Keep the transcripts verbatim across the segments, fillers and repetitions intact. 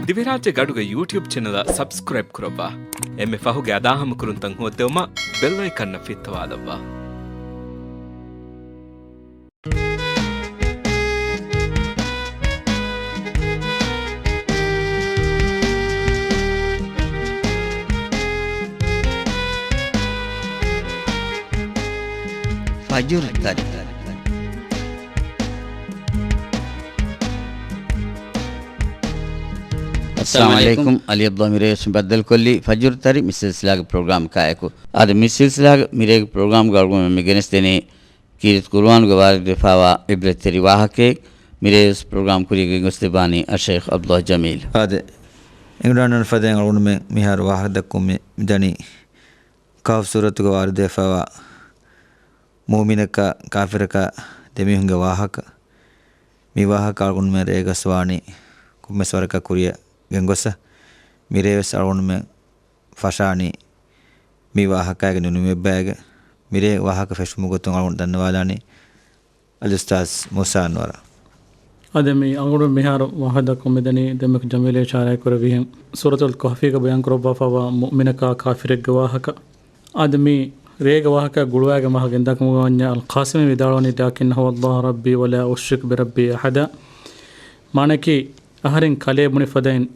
ދިވެހިރާއްޖޭގެ އަޑުގެ ޔޫޓިއުބް ޗެނަލަށް ސަބްސްކްރައިބް ކުރައްވާ. އެންމެ ފަހުގެ އަދާހަމަކުރުންތައް ހޯއްދެވުމަށް ބެލް އައިކަންއަށް ފިއްތަވާލައްވާ. ފަޖުރު ތަރި. އައްސަލާމު އަލައިކުމް. އަލީ އަބްދުﷲ މިރޭވެސް ބައްދަލުކޮށްލީ ފަޖުރު ތަރި މި ސިލްސިލާގެ ޕްރޮގްރާމް ކާއެކު. އަދި މި ސިލްސިލާގެ މިރޭގެ ޕްރޮގްރާމްގެ އަޅުގަނޑުމެން މި ގެނެސްދެނީ ކީރިތި ޤުރުއާނުގެ ވާރިދުވެފައިވާ ޢިބްރަތްތެރި ވާހަކައެއް. މިރޭވެސް ޕްރޮގްރާމް ކުރިޔަށް ގެންގޮސްދެއްވާނީ އައްޝައިޚް އަބްދުﷲ ޖަމީލް. އާދެ، އެނގިވަޑައިގަންނަވާނެ ފަދައިން އަޅުގަނޑުމެން މިހާރު ވާހަކަ ދައްކަން މި ދަނީ ކަހްފް ސޫރަތުގަ ވާރިދުވެފައިވާ މުއުމިނަކާ ކާފިރަކާ ދެމީހުންގެ ވާހަކަ. މި ވާހަކަ އަޅުގަނޑުމެން ރޭގަސްވާނީ ކޮންމެސް ވަރަކަށް ކުރިޔަށް ގެންގޮސް، މިރޭވެސް އަޅުގަނޑުމެން ފަށާނީ މި ވާހަކައިގެ ނުނިމި ބައިގަ. މިރޭ ވާހަކަ ފެށުމުގެ ގޮތުން އަޅުގަނޑު ދަންނަވާލާނީ އަލްއުސްތާޛް މޫސާ އަންވަރަށް. އަދި މި އަޅުގަނޑު މިހާރު ވާހަކަ ދައްކަން މި ދަނީ ދެންމެ ޖަމީލް އިޝާރާތް ކުރެއްވިހެން ސޫރަތުލް ކަހްފީގަ ބަޔާން ކުރައްވާފައިވާ މުއުމިނަކާ ކާފިރެއްގެ ވާހަކަ. އަދި މި ރޭގެ ވާހަކަ ގުޅުވާގެން ވާހަކަ ގެންދައްކަމުގަ ވަންޏާ އަލްޤާސިމީ ވިދާޅުވަނީ، لكن هو الله ربي ولا أشرك بربي أحدا. މާނައަކީ، އަހަރެން ކަލޭ ބުނި ފަދައިން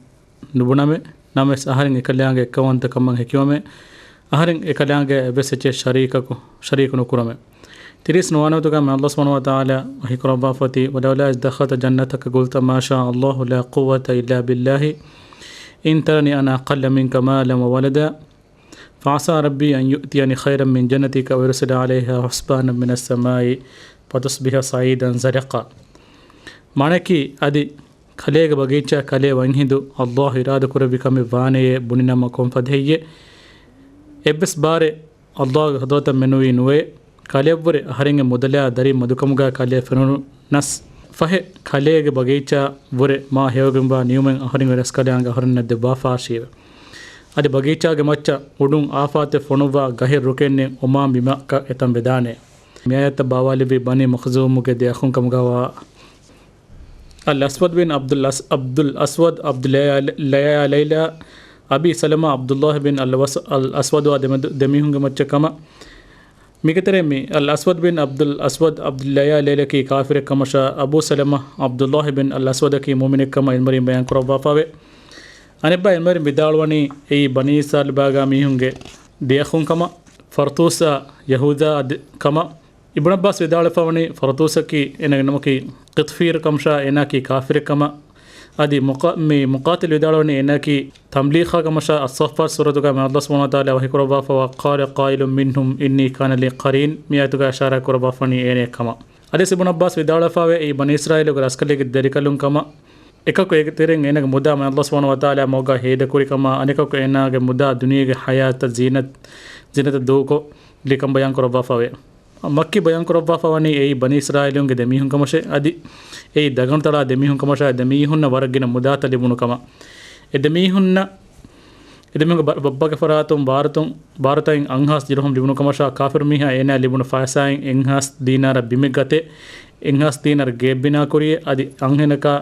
ނުބުނަމޭ، ނަމަވެސް އަހަރެން އެކަލާނގެ އެއްކައުވަންތަކަމަށް ހެކިވަމޭ، އަހަރެން އެކަލާނގެ އެއްވެސް އެއްޗެއް ޝަރީކަކު، ޝަރީކު ނުކުރަމޭ. ތިރީސް ނުވަވަނަ އާޔަތުގަ މި އަލްލާހު ސުބްޙާނަހޫ ވަތަޢާލާ ވަޙީ ކުރައްވާފައޮތީ، ولولا إذ دخلت جنتك قلت ما شاء الله لا قوة إلا بالله إن ترني أنا أقل منك مالا وولدا فعسى ربي أن يؤتيني خيرا من جنتك ويرسل عليها حسبانا من السماء فتصبح صعيدا زلقا. މާނައަކީ، އަދި ކަލޭގެ ބަގީޗާ ކަލޭ ވަންހިނދު އަލްލާހު އިރާދަކުރެއްވި ކަމެއް ވާނެޔޭ ބުނިނަމަ ކޮންފަދައެއްޔޭ؟ އެއްވެސް ބާރެއް އަލްލާހުގެ ޙަޟްރަތަށް މެނުވީ ނުވޭ. ކަލެއަށްވުރެ އަހަރެންގެ މުދަލާ ދަރި މަދުކަމުގަ ކަލޭ ފެނުނަސް، ފަހެ ކަލޭގެ ބަގީޗާ ވުރެ މާ ހެޔޮވެގެންވާ ނިޢުމަތް އަހަރެންގެ ރަސްކަލާނގެ އަހަރެންނަށް ދެއްވާފާށީވެ. އަދި ބަގީޗާގެ މައްޗަށް އުޑުން އާފާތެއް ފޮނުއްވާ ގަހެއް ރުކެންނެއް އޮމާން ބިމަކަށް އެތަން ވެދާނެ. މި އާޔަތަށް ބާވާލެއްވީ ބަނީ މަޚްޒޫމުގެ ދެ އަޚުން ކަމުގަވާ އަލްއަސްވަދު ބިން އަބްދުލް އަސް-، އަބްދުލް އަސްވަދު އަބްދުލް ޔަ-، ޔަ-، ޔަ-، ލައިލާ، އަބީ ސަލަމާ އަބްދުﷲ ބިން އަލް-، އަސްވަދުއާ ދެމެދު-، ދެމީހުންގެ މައްޗަށް ކަމަށް. މިގެތެރޭ މި އަލްއަސްވަދު ބިން އަބްދުލް އަސްވަދު އަބްދުލް ޔަ-، ޔަލައިލަކީ ކާފިރެއް ކަމަށާ، އަބޫ ސަލަމާ އަބްދުﷲ ބިން އަލްއަސްވަދަކީ މުއުމިނެއް ކަމަށް އިލްމުވެރިން ބަޔާން ކުރައްވާފައެވެ. އަނެއްބައި އިލްމުވެރިން ވިދާޅުވަނީ އެއީ ބަނީ އިސްރާއީލް ބާގާ މީހުންގެ ދެ އަޚުން ކަމަށް، ފަރްތޫސާ ޔަހޫދާ އަދި ކަމަށް. އިބްނު ޢައްބާސް ވިދާޅުވެފަވަނީ، ފަރުތޫސަކީ އޭނާގެ ނަމަކީ ޤިޠްފީރު ކަމަށާ، އޭނާއަކީ ކާފިރެއް ކަމަށް. އަދި މުޤާ-، މި މުޤާތިލް ވިދާޅުވަނީ އޭނާއަކީ ތަމްލީޙާ ކަމަށާ. އައްޞައްފާތް ސޫރަތުގަ މި އަލްލާހު ސުބްޙާނަހޫ ވަތަޢާލާ ވަޙީކުރައްވާފައިވާ، قال قائل منهم إني كان لي قرين، މި އާޔަތުގަ އިޝާރާތް ކުރައްވާފަވަނީ އޭނައެއް ކަމަށް. އަދި އިބްނު ޢައްބާސް ވިދާޅުވެފައިވޭ، އެއީ ބަނީ އިސްރާއީލުގެ ރަސްކަލެއްގެ ދަރިކަލުން ކަމަށް. އެކަކު އޭގެ ތެރެއިން އޭނާގެ މުދާ މި އަލްލާހު ސުބްޙާނަހޫ ވަތަޢާލާ މަގުގަ ހޭދަކުރި ކަމަށް، އަނެކަކު އޭނާގެ މުދާ ދުނިޔޭގެ ޙަޔާތަށް ޒީނަތް، ޒީނަތަށް ދޫކޮށްލި ކަން ބަޔާން ކުރައްވާފައިވޭ. މައްކީ ބަޔާން ކުރައްވާފަވަނީ އެއީ ބަނީ އިސްރާއީލުންގެ ދެމީހުން ކަމަށޭ، އަދި އެއީ ދަގަނޑުތަޅާ ދެމީހުން ކަމަށާ، ދެމީހުންނަށް ވަރަށް ގިނަ މުދާތައް ލިބުނު ކަމަށް. އެ ދެމީހުންނަށް، އެ ދެމީހުންގެ ބަ-، ބައްޕަގެ ފަރާތުން ބާރުތައް، ބާރުތައް އަށް ހާސް ދިރުހަމް ލިބުނު ކަމަށާ، ކާފިރު މީހާ އޭނާ ލިބުނު ފައިސާއިން އެއް ހާސް ދީނާރަށް ބިމެއް ގަތެ، އެއް ހާސް ދީނާރަށް ގެއެއް ބިނާ ކުރިޔޭ، އަދި އަންހެނަކާ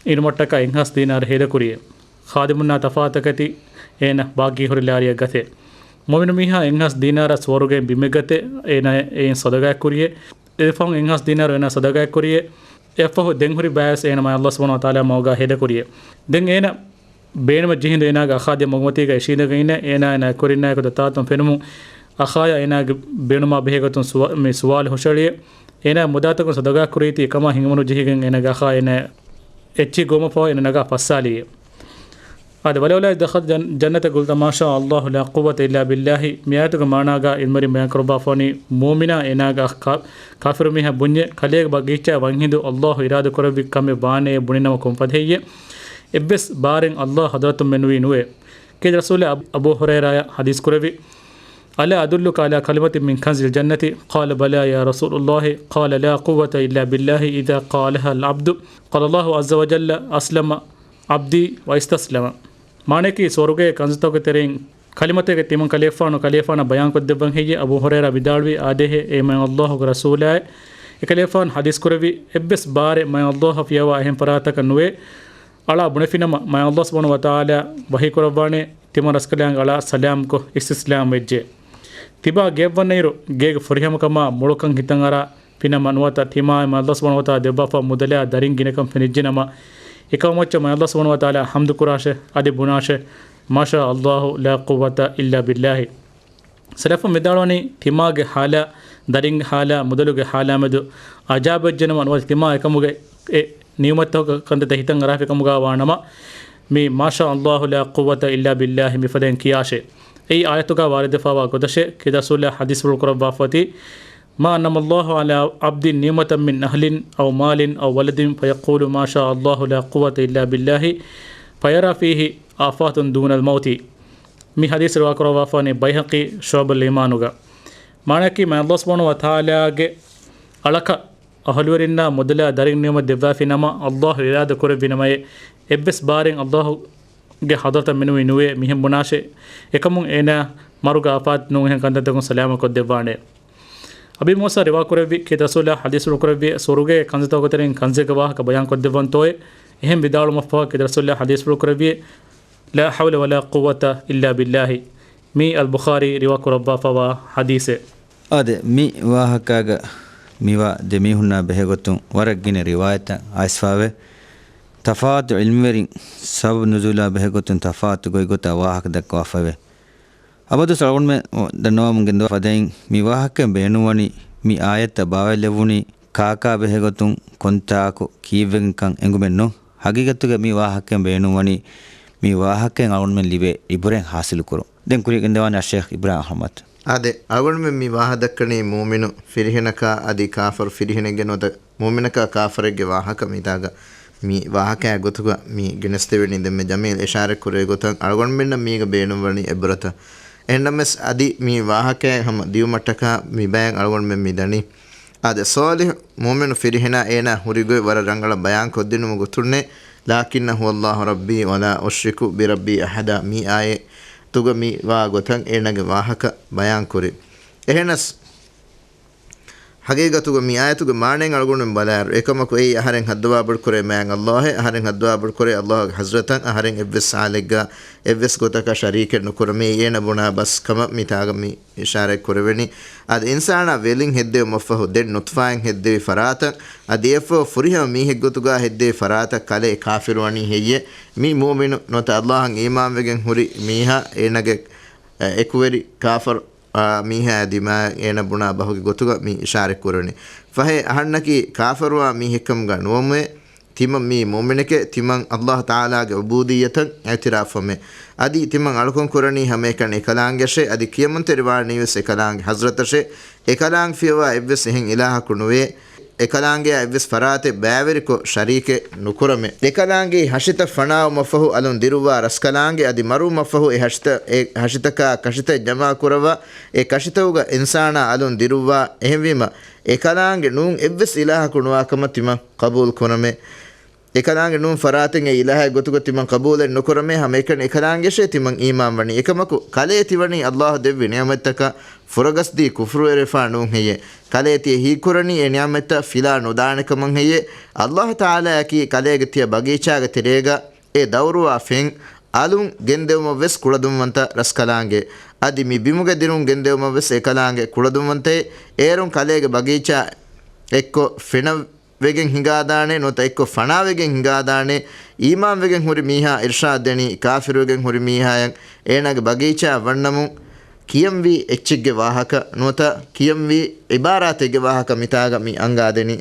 އިނުމަށްޓަކާ އެއް ހާސް ދީނާރު ހޭދަކުރިޔޭ. ޚާދިމުންނާ ތަފާތަކަށް އޭނަ ބާކީ ހުރި ލާރިއަށް ގަތޭ. މުއުމިނު މީހާ އެއް ހާސް ދީނާރަށް ސުވަރުގެއިން ބިމެއް ގަތޭ، އޭނަ އެއިން ޞަދަޤާތް ކުރިޔޭ. އެފަހުން އެއް ހާސް ދީނާރު އޭނަ ޞަދަޤާތް ކުރިޔޭ. އެއަށްފަހު ދެން ހުރި ބަޔަސް އޭނަ މާތް އަލްލާހު ސުބްޙާނަހޫ ވަތަޢާލާ މަގުގަ ހޭދަކުރިޔޭ. ދެން އޭނަ ބޭނުމަށް ޖެހިންދު އޭނާގެ އަޚާ ދިޔަ މަގުމަތީގަ އިށީނދެގެން އިންނަ، އޭނާ އޭނާ ކުރިންނާއެކު ދަތާތުން ފެނުމުން، އަޚާޔާ އޭނާގެ ބޭނުމާ ބެހޭގޮތުން ސުވާ-، މި ސުވާލު ހުށައެޅިޔޭ. އޭނާ މުދާތަކުން ޞަދަޤާ ކުރީތީ ކަމާ ހިނގުމުން ޖެހިގެން އޭނާގެ އަޚާ އޭނާ އެއްޗިހި ގޮވުމަށްފަހު އޭނާ ނަގާ ފައްސާލިޔޭ. އާދެ، ولولا إذ دخلت جن-، جنتك قلت ما شاء الله لا قوة إلا بالله. މި އާޔަތުގެ މާނާގަ އިލްމުވެރިން ބަޔާން ކުރައްވާފަވަނީ، މުއުމިނާ އޭނާގެ އަޚް ކާ-، ކާފިރު މީހާ ބުންޏޭ، ކަލޭގެ ބަގީޗާއަށް ވަންހިނދު އަލްލާހު އިރާދަ ކުރެއްވި ކަމެއް ވާނެޔޭ ބުނިނަމަ ކޮންފަދައެއްޔޭ؟ އެއްވެސް ބާރެއް އަލްލާހު ޙަޟްރަތުން މެނުވީ ނުވޭ. ކީރިތި ރަސޫލާ އަބު، އަބޫ ހުރައިރާޔަށް ޙަދީޘް ކުރެއްވި، ألا أدلك على كلمة من كنز الجنة؟ قال بلى يا رسول الله. قال لا قوة إلا بالله إذا قالها العبد. قال الله عز وجل أسلم عبدي واستسلم. މާނައަކީ، ސުވަރުގޭ ކަންޒުތަކުގެ ތެރެއިން ކަލިމަތެއް ތިމަން ކަލޭފާނު ކަލޭފާނަށް ބަޔާންކޮށްދެއްވަން ހެއްޔޭ؟ އަބޫ ހުރައިރާ ވިދާޅުވީ، އާދޭހޭ، އޭ މާތް އަލްލާހުގެ ރަސޫލާއޭ. އެކަލޭފާނު ޙަދީޘް ކުރެއްވި، އެއްވެސް ބާރެއް މާތް އަލްލާހަށް ފިޔަވާ އެހެން ފަރާތަކަށް ނުވޭ. އަޅާ ބުނެފިނަމަ، މާތް ﷲ ސުބްޙާނަހޫ ވަތަޢާލާ ވަޙީކުރައްވާނެ، ތިމަން ރަސްކަލާނގެ އަޅާ ސަލާމްކޮށް އިސްތިސްލާމް ވެއްޖެ. ތިބާ ގެއަށްވަންނައިރު، ގޭގެ ފުރިހަމަކަމާ މޮޅުކަން ހިތަށްއަރާ ފިނަމަ ނުވަތަ، ތިމާއަށް މާތް ﷲ ސުބްޙާނަހޫ ވަތަޢާލާ ދެއްވާފަ މުދަލާ ދަރިން ގިނަކަން ފެނިއްޖެނަމަ، އެކަމަށް މާތް ﷲ ސުބްޙާނަހޫ ވަތަޢާލާ ޙަމްދުކުރާށޭ، އަދި ބުނާށޭ، مَا شَاءَ اللَّهُ لَا قُوَّةَ إِلَّا بِاللَّهِ. ސަލަފުން ވިދާޅުވަނީ، ތިމާގެ ޙާލާ، ދަރިންގެ ޙާލާ، މުދަލުގެ ޙާލާ މެދު އަޖާބެއްޖެނަމަ ނުވަތަ ތިމާ އެކަމުގެ އެ ނިޢުމަތްތަކުގެ ކަންތައްތައް ހިތަށް އަރާފިކަމުގަ ވާނަމަ، މި مَا شَاءَ اللَّهُ لَا قُوَّةَ إِلَّا بِاللَّهِ މިފަދައިން ކިޔާށޭ. އެއީ އާޔަތުގަ ވާރިދުވެފަވާ ގޮތަށޭ، ކީރިތި ރަސޫލާ ޙަދީޘްފުޅު ކުރައްވާފައޮތީ، مَا أَنْعَمَ اللَّهُ عَلَى عَبْدٍ نِعْمَةً مِنْ أَهْلٍ أَوْ مَالٍ أَوْ وَلَدٍ فَيَقُولُ مَا شَاءَ اللَّهُ لَا قُوَّةَ إِلَّا بِاللَّهِ فَيَرَى فِيهِ آفَاتٌ دُونَ الْمَوْتِ. މި ޙަދީޘް ރިވާކުރައްވާފަވަނީ ބައިހަޤީ ޝުޢަބުލް އީމާނުގަ. މާނައަކީ، މާތް ﷲ ސުބްޙާނަހޫ ވަތަޢާލާގެ އަޅަކަށް އަހުލުވެރިންނާ މުދަލާ ދަރިން ނިޢުމަތް ދެއްވާފިނަމަ، ﷲ އިރާދަ ކުރެއްވިނަމައޭ، އެއްވެސް ބާރެއް ﷲ ގެ ޙަޟްރަތަށް މެނުވީ ނުވޭ، މިހެން ބުނާށޭ. އެކަމުން އޭނާ މަރުގެ އާފާތް ނޫން އެހެން ކަންތައްތަކުން ސަލާމަތްކޮށްދެއްވާނެ. އަބީ މޫސާ ރިވާކުރެއްވި، ކީރިތި ރަސޫލާ ޙަދީޘްފުޅު ކުރެއްވި، ސުވަރުގޭގެ ކަންތައްތަކުގެ ތެރެއިން ކަންތައްތަކުގެ ވާހަކަ ބަޔާންކޮށްދެއްވަންތޯއޭ؟ އެހެން ވިދާޅުވުމަށްފަހު، ކީރިތި ރަސޫލާ ޙަދީޘްފުޅު ކުރެއްވި، لَا حَوْلَ وَلَا قُوَّةَ إِلَّا بِاللَّهِ. މީ އަލްބުޚާރީ ރިވާކުރައްވާފަވާ ޙަދީޘެއް. އާދެ، މި ވާހަކާގަ މިވާ ދެމީހުންނާ ބެހޭގޮތުން ވަރަށް ގިނަ ރިވާޔަތްތައް އައިސްފަވޭ. ތަފާތު ޢިލްމުވެރިން ސަބަބު ނުޒޫލާ ބެހޭގޮތުން ތަފާތު ގޮތްގޮތަށް ވާހަކަ ދައްކަވާފައެވެ. އަބަދުވެސް އަޅުގަނޑުމެން ދަންނަވަމުން ގެންދަވާ ފަދައިން، މި ވާހަކައިން ބޭނުންވަނީ މި އާޔަތްތައް ބާވައިލެއްވުނީ ކާކާ ބެހޭގޮތުން ކޮންތާކު ކީއްވެގެންކަން އެނގުމެއްނޫން. ހަގީގަތުގަ މި ވާހަކައިން ބޭނުންވަނީ މި ވާހަކައިން އަޅުގަނޑުމެން ލިބޭ ޢިބުރަތް ޙާޞިލުކުރުން. ދެން ކުރިއަށް ގެންދަވާނެ އައްޝައިޚް އިބްރާހިމް އަޙްމަދު. އާދެ، އަޅުގަނޑުމެން މި ވާހަ ދައްކަނީ މުއުމިނު ފިރިހެނަކާ އަދި ކާފަރު ފިރިހެނެއްގެ ނުވަތަ މުއުމިނަކާ ކާފަރެއްގެ ވާހަކަ މިތާގަ. މި ވާހަކައާ ގޮތުގަ މި ގެނެސްދެވެނީ ދެންމެ ޖަމީލް އިޝާރަތް ކުރެވޭ ގޮތަށް އަޅުގަނޑުމެންނަށް މީގަ ބޭނުންވަނީ ޢިބްރަތަށް. އެހެންނަމަވެސް އަދި މި ވާހަކައެއް ހަމަ ދިޔުމަށްޓަކާ މި ބަޔަށް އަޅުގަނޑުމެން މި ދަނީ. އާދެ، ޞާލިޙު މުއުމިނު ފިރިހެނާ އޭނާ ހުރި ގޮތް ވަރަށް ރަނގަޅަށް ބަޔާން ކޮށްދިނުމުގެ ގޮތުންނޭ، لَٰكِنَّ هُوَ اللَّهُ رَبِّي وَلَا أُشْرِكُ بِرَبِّي أَحَدًا. މި އާޔަތުގަ މި ވާ ގޮތަށް އޭނާގެ ވާހަކަ ބަޔާން ކުރި. އެހެނަސް، ހަގީގަތުގަ މި އާޔަތުގެ މާނައިން އަޅުގަނޑުމެން ބަލާއިރު، އެކަމަކު އެއީ އަހަރެން ހައްދަވާ ބޮޑުކުރޭ މާތް ﷲ އޭ، އަހަރެން ހައްދަވާ ބޮޑުކުރޭ ﷲ ގެ ޙަޟްރަތަށް، އަހަރެން އެއްވެސް ޙާލެއްގަ އެއްވެސް ގޮތަކަށް ޝަރީކެއް ނުކުރަމޭ. އޭނަ ބުނާ ބަސް ކަމަށް މިތާގަ މި އިޝާރަތް ކުރެވެނީ. އަދި އިންސާނާ ވެލިން ހެއްދެވުމަށްފަހު، ދެން ނުޠްފާއިން ހެއްދެވި ފަރާތަށް، އަދި އެއަށްފަހު ފުރިހަމަ މީހެއްގޮތުގަ ހެއްދެވި ފަރާތަށް ކަލޭ ކާފިރުވަނީ ހެއްޔޭ؟ މި މުއުމިނު ނުވަތަ ﷲ އަށް އީމާންވެގެން ހުރި މީހާ އޭނަގެ، އެ، އެކުވެރި ކާފަރު އާ، މީހާ ދިމާއަށް އޭނަ ބުނާ ބަހުގެ ގޮތުގަ މި އިޝާރަތް ކުރެވެނީ. ފަހެ އަހަންނަކީ ކާފަރުވާ މީހެއްކަމުގަ ނުވަމުވެ، ތިމަން މީ މުއުމިނެކޭ، ތިމަން ﷲ ތަޢާލާގެ ޢުބޫދިއްޔަތަށް އިޢުތިރާފްވަމޭ. އަދި ތިމަން އަޅުކަން ކުރަނީ ހަމައެކަނި އެކަލާނގެއަށޭ، އަދި ކިޔަމަންތެރިވާނީވެސް އެކަލާނގެ ޙަޟްރަތަށޭ. އެކަލާނގެ ފިޔަވާ އެއްވެސް އެހެން އިލާހަކު ނުވޭ. އެކަލާނގެއާ އެއްވެސް ފަރާތެއް ބައިވެރިކޮށް ޝަރީކެއް ނުކުރަމޭ. އެކަލާނގެއީ ހަށިތައް ފަނާވުމަށްފަހު އަލުން ދިރުއްވާ ރަސްކަލާނގެ، އަދި މަރުވުމަށްފަހު އެ ހަށިތައް، އެ ހަށިތަކާ ކަށިތައް ޖަމާކުރައްވާ، އެ ކަށިތަކުގަ އިންސާނާ އަލުން ދިރުއްވާ. އެހެންވީމަ، އެކަލާނގެ ނޫން އެއްވެސް އިލާހަކު ނުވާކަމަށް ތިމަން ޤަބޫލު ކުރަމޭ. އެކަލާނގެ ނޫން ފަރާތެއް އެ އިލާހެއް ގޮތުގަ ތިމަން ޤަބޫލެއް ނުކުރަމޭ، ހަމައެކަނި އެކަލާނގެއަށޭ ތިމަން އީމާންވަނީ. އެކަމަކު، ކަލޭ ތިވަނީ ﷲ ދެއްވި ނިޢުމަތްތަކަށް ފުރަގަސްދީ ކުފުރުވެރިވެފާ ނޫން ހެއްޔޭ؟ ކަލޭ ތިޔަ ހީކުރަނީ އެ ނިޢުމަތްތައް ފިލާ ނުދާނެކަމަށް ހެއްޔޭ؟ ﷲ ތަޢާލާއަކީ ކަލޭގެ ތިޔަ ބަގީޗާގެ ތެރޭގަ އެ ދައުރުވާ ފެން އަލުން ގެންދެވުމަށްވެސް ކުޅަދުންވަންތަ ރަސްކަލާނގެ. އަދި މި ބިމުގެ ދިރުން ގެންދެވުމަށްވެސް އެކަލާނގެ ކުޅަދުންވަންތައޭ. އޭރުން ކަލޭގެ ބަގީޗާ އެއްކޮށް ފެނަ ވެގެން ހިނގާދާނެ، ނުވަތަ އެއްކޮށް ފަނާވެގެން ހިނގާދާނެ، އީމާންވެގެން ހުރި މީހާ އިރްޝާދް ދެނީ، ކާފިރުވެގެން ހުރި މީހާޔަށް އޭނާގެ ބަގީޗާއަށް ވަންނަމުން، ކިޔަންވީ އެއްޗެއްގެ ވާހަކަ ނުވަތަ ކިޔަންވީ ޢިބާރާތެއްގެ ވާހަކަ މިތާގަ މި އަންގާދެނީ.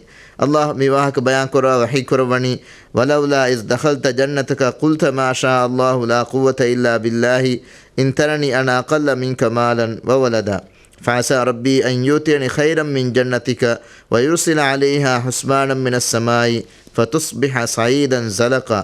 ﷲ މި ވާހަކަ ބަޔާންކުރާ ވަޙީކުރައްވަނީ، وَلَوْلَا إِذْ دَخَلْتَ جَنَّتَكَ قُلْتَ مَا شَاءَ اللَّهُ لَا قُوَّةَ إِلَّا بِاللَّهِ إِنْ تَرَنِي أَنَا أَقَلَّ مِنْكَ مَالًا وَوَلَدًا. فَعَسَىٰ رَبِّي أَنْ يُؤْتِيَنِي خَيْرًا مِنْ جَنَّتِكَ وَيُرْسِلَ عَلَيْهَا حُسْبَانًا مِنَ السَّمَاءِ فَتُصْبِحَ صَعِيدًا زَلَقًا.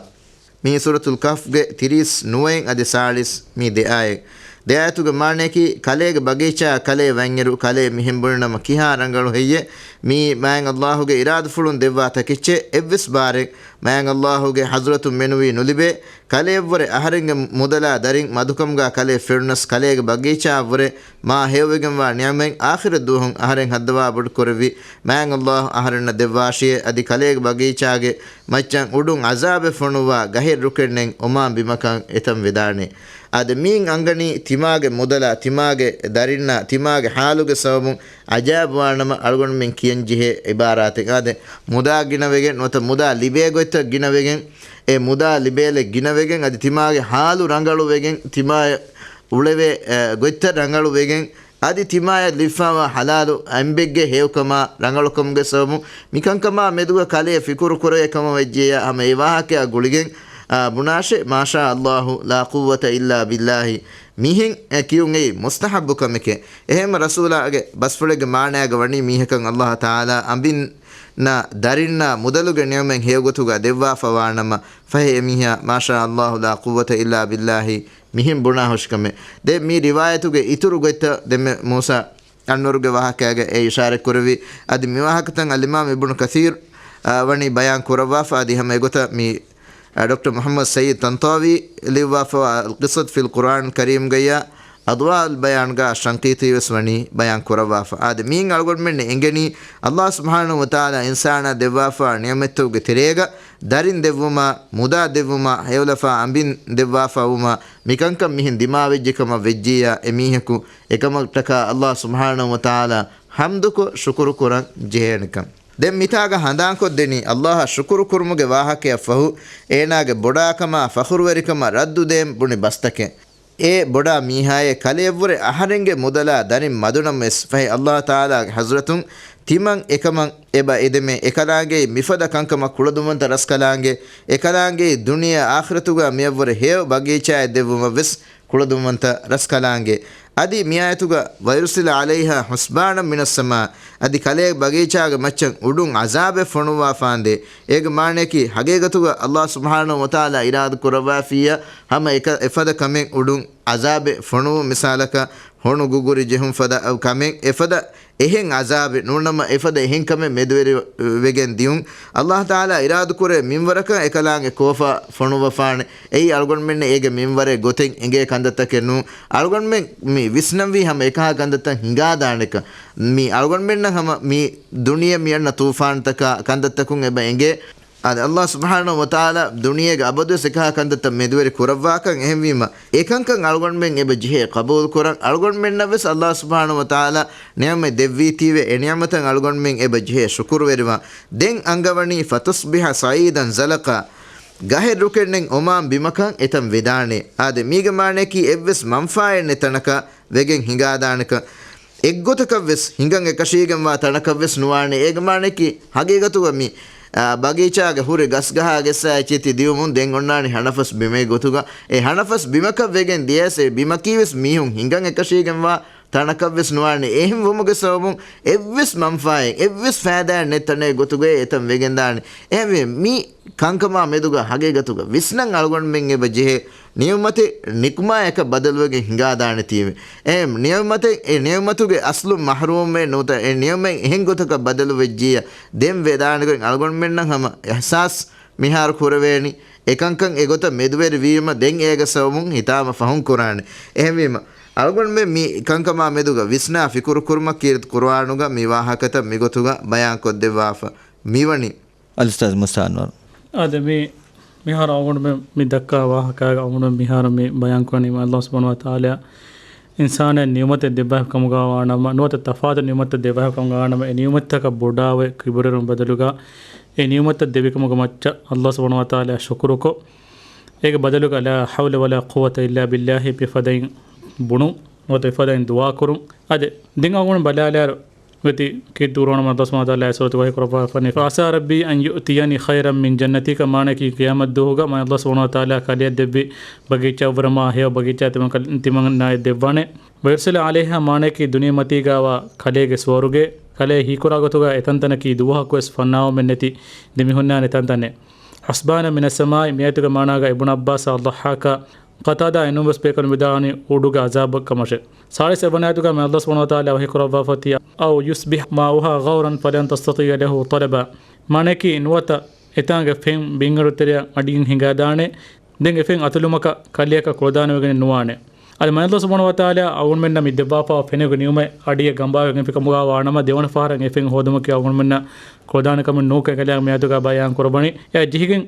މީ ސޫރަތުލް ކަހްފްގެ ތިރީސް ނުވައިން އަދި ސާޅީސް މީ ދެ އާޔަތް. ދެ އާޔަތުގެ މާނައަކީ، ކަލޭގެ ބަގީޗާއަށް ކަލޭ ވަންއިރު، ކަލޭ މިހެން ބުނިނަމަ ކިހާ ރަނގަޅު ހެއްޔޭ؟ މީ މާތް ﷲ ގެ އިރާދަފުޅުން ދެއްވާ ތަކެއްޗޭ. އެއްވެސް ބާރެއް މާތް ﷲ ގެ ޙަޟްރަތުން މެނުވީ ނުލިބޭ، ކަލެއަށްވުރެ އަހަރެންގެ މުދަލާ ދަރިން މަދުކަމުގާ ކަލޭ ފެނުނަސް ކަލޭގެ ބަގީޗާއަށްވުރެ މާ ހެޔޮވެގެންވާ ނިޢުމަތް އާޚިރަތް ދުވަހުން އަހަރެން ހައްދަވާ ބޮޑުކުރެއްވި މާތް ﷲ އަހަރެންނަށް ދެއްވާށިއޭ. އަދި ކަލޭގެ ބަގީޗާގެ މައްޗަށް އުޑުން ޢަޒާބެއް ފޮނުއްވާ ގަހެއް ރުކެއްނެތް އޮމާން ބިމަކަށް އެތަން ވެދާނެ. އާދެ، މީން އަންގަނީ ތިމާގެ މުދަލާ، ތިމާގެ ދަރިންނާ، ތިމާގެ ޙާލުގެ ސަބަބުން ޢަޖާއިބުވާނަމަ އަޅުގަނޑުމެން ކިޔަން ޖެހޭ ޢިބާރާތެއް. އާދެ، މުދާ ގިނަވެގެން ނުވަތަ މުދާ ލިބޭ ގޮތްތައް ގިނަވެގެން، އެ މުދާ ލިބޭލެއް ގިނަވެގެން، އަދި ތިމާގެ ޙާލު ރަނގަޅުވެގެން، ތިމާޔަށް އުޅެވޭ، އެ، ގޮތްތައް ރަނގަޅުވެގެން، އަދި ތިމާޔަށް ލިބިފާވާ ޙަލާލު އަނބެއްގެ ހެޔޮކަމާ ރަނގަޅުކަމުގެ ސަބަބުން މިކަންކަމާ މެދުގަ ކަލޭ ފިކުރު ކުރެވޭ ކަމަށް ވެއްޖެޔާ ހަމަ އެ ވާހަކައާ ގުޅިގެން، އާ، ބުނާށޭ، މާޝާ ﷲ، ލާ ޤުއްވަތަ އިއްލާ ބިއްލާހި. މިހެން، އެ، ކިޔުން އެއީ މުސްތަޙައްބު ކަމެކޭ. އެހެންމަ ރަސޫލާގެ ބަސްފުޅެއްގެ މާނައިގަ ވަނީ މީހަކަށް ﷲ ތަޢާލާ އަނބިންނާ ދަރިންނާ މުދަލުގެ ނިޢުމަތް ހެޔޮގޮތުގަ ދެއްވާފަވާނަމަ، ފަހެ އެމީހާ، މާޝާ ﷲ، ލާ ޤުއްވަތަ އިއްލާ ބިއްލާހި، މިހެން ބުނާ ހުށިކަމެއް. ދެން މި ރިވާޔަތުގެ އިތުރު ގޮތްތައް ދެންމެ މޫސާ އަންވަރުގެ ވާހަކައިގަ އެ އިޝާރަތް ކުރެއްވި. އަދި މި ވާހަކަތައް އަލްއިމާމް އިބްނު ކަޘީރު، އާ، ވަނީ ބަޔާން ކުރައްވާފަ. އަދި ހަމަ އެގޮތަށް މި، އާ، ޑޮކްޓަރ މުޙައްމަދު ސައީދު ޠަންޠާވީ ލިޔުއްވާފަވާ އަލްޤިޞަޞް ފިލް ޤުރްއާނި ކަރީމްގައި އަޟްވާއުލް ބަޔާންގަ ޝަންޤީޠީ ވެސް ވަނީ ބަޔާން ކުރައްވާފަ. އާދެ، މިއިން އަޅުގަނޑުމެންނަށް އެނގެނީ، ﷲ ސުބްޙާނަހޫ ވަތަޢާލާ އިންސާނާ ދެއްވާފަވާ ނިޢުމަތްތަކުގެ ތެރޭގަ ދަރިން ދެއްވުމާ، މުދާ ދެއްވުމާ، ހެޔޮލަފާ އަނބިން ދެއްވާފަވުމާ، މިކަންކަން މިހެން ދިމާވެއްޖެ ކަމަށް ވެއްޖިއްޔާ، އެމީހަކު އެކަމަށްޓަކާ ﷲ ސުބްޙާނަހޫ ވަތަޢާލާ ޙަމްދުކޮށް ޝުކުރު ކުރަން ޖެހޭނެކަން. ދެން މިތާގަ ހަނދާންކޮށްދެނީ، ﷲއަށް ޝުކުރު ކުރުމުގެ ވާހަކަޔަށްފަހު، އޭނާގެ ބޮޑާކަމާ ފަޚުރުވެރިކަމަށް ރައްދު ދޭން ބުނި ބަސްތަކެއް. އޭ ބޮޑާ މީހާއޭ، ކަލެއަށްވުރެ އަހަރެންގެ މުދަލާ ދަރިން މަދުނަމަވެސް، ފަހެ ﷲ ތަޢާލާގެ ޙަޟްރަތުން ތިމަން އެކަމަށް އެބަ އެދެމޭ، އެކަލާނގެއީ މިފަދަ ކަންކަމަށް ކުޅަދުންވަންތަ ރަސްކަލާނގެ، އެކަލާނގެއީ ދުނިޔެއާ އާޚިރަތުގަ މިއަށްވުރެ ހެޔޮ ބަގީޗާއެއް ދެއްވުމަށްވެސް ކުޅަދުންވަންތަ ރަސްކަލާނގެ. އަދި މިއާޔަތުގަ، "وَيُرْسِلَ عَلَيْهَا حُسْبَانًا مِنَ السَّمَاءِ" އަދި ކަލޭ ބަގީޗާގެ މައްޗަށް އުޑުން ޢަޒާބެއް ފޮނުއްވާފާނދޭ. އޭގެ މާނަޔަކީ، ހަގީގަތުގަ ﷲ ސުބްޙާނަހޫ ވަތަޢާލާ އިރާދަ ކުރައްވާފިއްޔާ، ހަމަ އެކަ-، އެފަދަ ކަމެއް އުޑުން ޢަޒާބެއް ފޮނުވުން، މިސާލަކަށް ހޮނު ގުގުރި ޖެހުން ފަދަ ކަމެއް، އެފަދަ އެހެން ޢަޒާބެއް ނޫންނަމަ، އެފަދަ އެހެން ކަމެއް މެދުވެރި ވެގެން ދިޔުން. ﷲ ތަޢާލާ އިރާދަކުރޭ މިންވަރަކަށް އެކަލާނގެ ކޯފާ ފޮނުއްވަފާނެ. އެއީ އަޅުގަނޑުމެންނަށް އޭގެ މިންވަރެއް ގޮތެއް އެނގޭ ކަންތައްތަކެއް ނޫން. އަޅުގަނޑުމެން މި ވިސްނަންވީ ހަމަ އެކަހަލަ ކަންތައްތައް ހިނގާދާނެކަން. މި އަޅުގަނޑުމެންނަށް ހަމަ މި ދުނިޔެ މި އަންނަ ތޫފާންތަކާ ކަންތައްތަކުން އެބަ އެނގޭ. އާދެ، ﷲ ސުބްޙާނަހޫ ވަތަޢާލާ ދުނިޔޭގެ އަބަދުވެސް އެކަހަލަ ކަންތައްތައް މެދުވެރި ކުރައްވާކަން. އެހެންވީމަ، އެކަންކަން އަޅުގަނޑުމެން އެބަ ޖެހޭ ޤަބޫލުކުރަން. އަޅުގަނޑުމެންނަށްވެސް ﷲ ސުބްޙާނަހޫ ވަތަޢާލާ ނިޢުމަތް ދެއްވީތީވެ، އެ ނިޢުމަތަށް އަޅުގަނޑުމެން އެބަ ޖެހޭ ޝުކުރުވެރިވާން. ދެން އަންގަވަނީ، "فَتُصْبِحَ صَعِيدًا زَلَقًا" ގަހެއް ރުކެއްނެތް އޮމާން ބިމަކަށް އެތަން ވެދާނެ. އާދެ، މީގެ މާނަޔަކީ އެއްވެސް މަންފާއެއް ނެތް ތަނަކަށް ވެގެން ހިނގާދާނެކަން. އެއްގޮތަކަށްވެސް ހިނގަން އެކަށީގެންވާ ތަނަކަށްވެސް ނުވާނެ. އޭގެ މާނަޔަކީ، ހަގީގަތުގަ މި، އާ، ބަގީޗާގެ ހުރި ގަސްގަހާ ގެއްސާ އެއްޗެތި ދިޔުމުން ދެން އޮންނާނީ ހަނަފަސް ބިމެއް ގޮތުގަ. އެ ހަނަފަސް ބިމަކަށް ވެގެން ދިޔަސް އެ ބިމަކީވެސް މީހުން ހިނގަން އެކަށީގެންވާ ތަނަކަށްވެސް ނުވާނެ. އެހެން ވުމުގެ ސަބަބުން އެއްވެސް މަންފާއެއް، އެއްވެސް ފައިދާއެއް ނެތް ތަނެއް ގޮތުގައި އެތަން ވެގެންދާނެ. އެހެންވެ، މި ކަންކަމާ މެދުގަ ހަގީގަތުގަ ވިސްނަން އަޅުގަނޑުމެން އެބަ ޖެހޭ ނިޢުމަތެއް ނިކުމާޔަކަށް ބަދަލުވެގެން ހިނގާދާނެތީވެ. އެ ނިޢުމަތެއް، އެ ނިޢުމަތުގެ އަސްލު މަޙްރޫމްވެ ނުވަތަ އެ ނިޢުމަތް އެހެން ގޮތަކަށް ބަދަލުވެއްޖިއްޔާ ދެން ވެދާނެގޮތް އަޅުގަނޑުމެންނަށް ހަމަ އިޙްސާސް މިހާރު ކުރެވޭނީ. އެކަންކަން އެގޮތަށް މެދުވެރިވީމަ ދެން އޭގެ ސަބަބުން ހިތާމަ ފަހުން ކުރާނެ. އެހެންވީމަ، އަޅުގަނޑުމެން މި ކަންކަމާ މެދުގަ ވިސްނާ ފިކުރު ކުރުމަށް ކީރިތި ޤުރުއާނުގަ މި ވާހަކަތައް މިގޮތުގަ ބަޔާން ކޮށްދެއްވާފަ. މިވަނީ. އަލްއުސްތާޛު މޫސާ އަންވަރު. އާދެ، މި، މިހާރު އަޅުގަނޑުމެން މި ދައްކާ ވާހަކައިގަ އަޅުގަނޑުމެން މިހާރު މި ބަޔާން ކުރަނީ ﷲ ސުބްޙާނަހޫ ވަތަޢާލާ އިންސާނާއަށް ނިޢުމަތެއް ދެއްވާފަ ކަމުގަ ވާނަމަ، ނުވަތަ ތަފާތު ނިޢުމަތެއް ދެއްވާފަ ކަމުގަ ވާނަމަ، އެ ނިޢުމަތްތަކަށް ބޮޑާވެ ކިބުރުވެރިވުމުގެ ބަދަލުގަ، އެ ނިޢުމަތްތައް ދެއްވިކަމުގެ މައްޗަށް ﷲ ސުބްޙާނަހޫ ވަތަޢާލާއަށް ޝުކުރުކޮށް، އޭގެ ބަދަލުގަ لا حول ولا قوة إلا بالله މިފަދައިން ބުނުން، ނުވަތަ މިފަދައިން ދުޢާކުރުން. އާދެ، ދެން އަޅުގަނޑު ބަލާލާއިރު، ވެތި ކީރިތި ޤުރުއާނުގަ ﷲ ސުބްޙާނަހޫ ވަތަޢާލާ އެ ސޫރަތުގައި ވަޙީ ކުރައްވާފަ ވަނީ، فعسى ربي أن يؤتيني خيرا من جنتك، މާނައަކީ ޤިޔާމަތް ދުވަހުގަ މާތް ﷲ ސުބްޙާނަހޫ ވަތަޢާލާ ކަލެއަށް ދެއްވި ބަގީޗާއަށްވުރެ މާ ހެޔޮ ބަގީޗާ ތިމަން ކަލ-، ތިމަންނާއަށް ދެއްވާނެ. ويرسل عليها، މާނައަކީ ދުނިޔެމަތީގައިވާ ކަލޭގެ ސުވަރުގެ، ކަލޭ ހީކުރާ ގޮތުގަ އެތަންތަނަކީ ދުވަހަކުވެސް ފަންނާވަމެއް ނެތި ދެމިހުންނާނެ ތަންތަނެއް. حسبانا من السماء، މިއާޔަތުގެ މާނައިގަ އިބްނު ޢައްބާސް، ޟައްޙާކް، ޤަތާދާ އެނޫންވެސް ބޭކަލުން ވިދާޅުވަނީ އުޑުގެ ޢަޒާބަށް ކަމަށެ. ސާޅީސް އެއް ވަނަ އާޔަތުގަ މާތް ﷲ ސުބްޙާނަހޫ ވަތަޢާލާ ވަޙީ ކުރައްވާފަ ތި، أو يصبح ماؤها غورا فلن تستطيع له طلبا. މާނައަކީ ނުވަތަ އެތާނގެ ފެން ބިންގަނޑު ތެރެއަށް އަޑިއެއް ހިނގާދާނެ. ދެން އެ ފެން އަތޮޅުމަކަށް ކަލެއަކަށް ކުޅަދާނަވެގެނެއް ނުވާނެ. އަދި މާތް ﷲ ސުބްޙާނަހޫ ވަތަޢާލާ އަޅުގަނޑުމެންނަށް މި ދެއްވާފައި ފެނުގެ ނިޢުމަތް އަޑިއަށް ގަނބާގެންފިކަމުގަ ވާނަމަ، ދެވަނަ ފަހަރަށް އެ ފެން ހޯދުމަކީ އަޅުގަނޑުމެންނަށް ކުޅަދާނެ ކަމެއް ނޫންކަން އެކަލާނގެ މިއަދުގަ ބަޔާން ކުރައްވަނީ. އެ ޖެހިގެން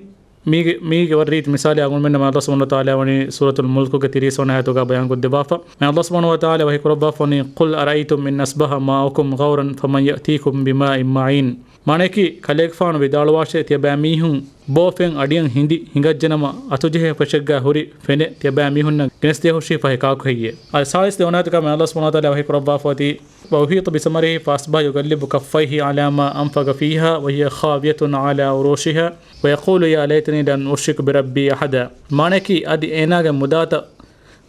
މީގެ، މީގެ ވަރަށް ރީތި މިސާލެއް އަޅުގަނޑުމެންނަށް މާތް ﷲ ސުބްޙާނަހޫ ވަތަޢާލާ ވަނީ ސޫރަތުލް މުލްކުގެ ތިރީސް ވަނަ އާޔަތުގަ ބަޔާންކޮށްދެއްވާފަ. މާތް ﷲ ސުބްޙާނަހޫ ވަތަޢާލާ ވަޙީ ކުރައްވާފަ ވަނީ، قل أرأيتم إن أصبح ماؤكم غورا فمن يأتيكم بماء معين. މާނައަކީ، ކަލޭގެފާނު ވިދާޅުވާށޭ، ތިޔަބައިމީހުން ބޯ ފެން އަޑިއަށް ހިނދި ހިނގައްޖެނަމަ، އަތުޖެހޭ ފެށެއްގަ ހުރި ފެނެއް ތިޔަބައިމީހުންނަށް ގެނެސްދިޔަހުށީ ފަހެ ކާކު ހެއްޔޭ؟ އަދި ސާޅީސް ދެވަނަ އާޔަތުގަ މާތް ﷲ ސުބްޙާނަހޫ ވަތަޢާލާ ވަޙީ ކުރައްވާފަ އޮތީ، وأحيط بثمره فأصبح يقلب كفيه على ما أنفق فيها وهي خاوية على عروشها ويقول يا ليتني لم أشرك بربي أحدا. މާނައަކީ، އަދި އޭނާގެ މުދާތައް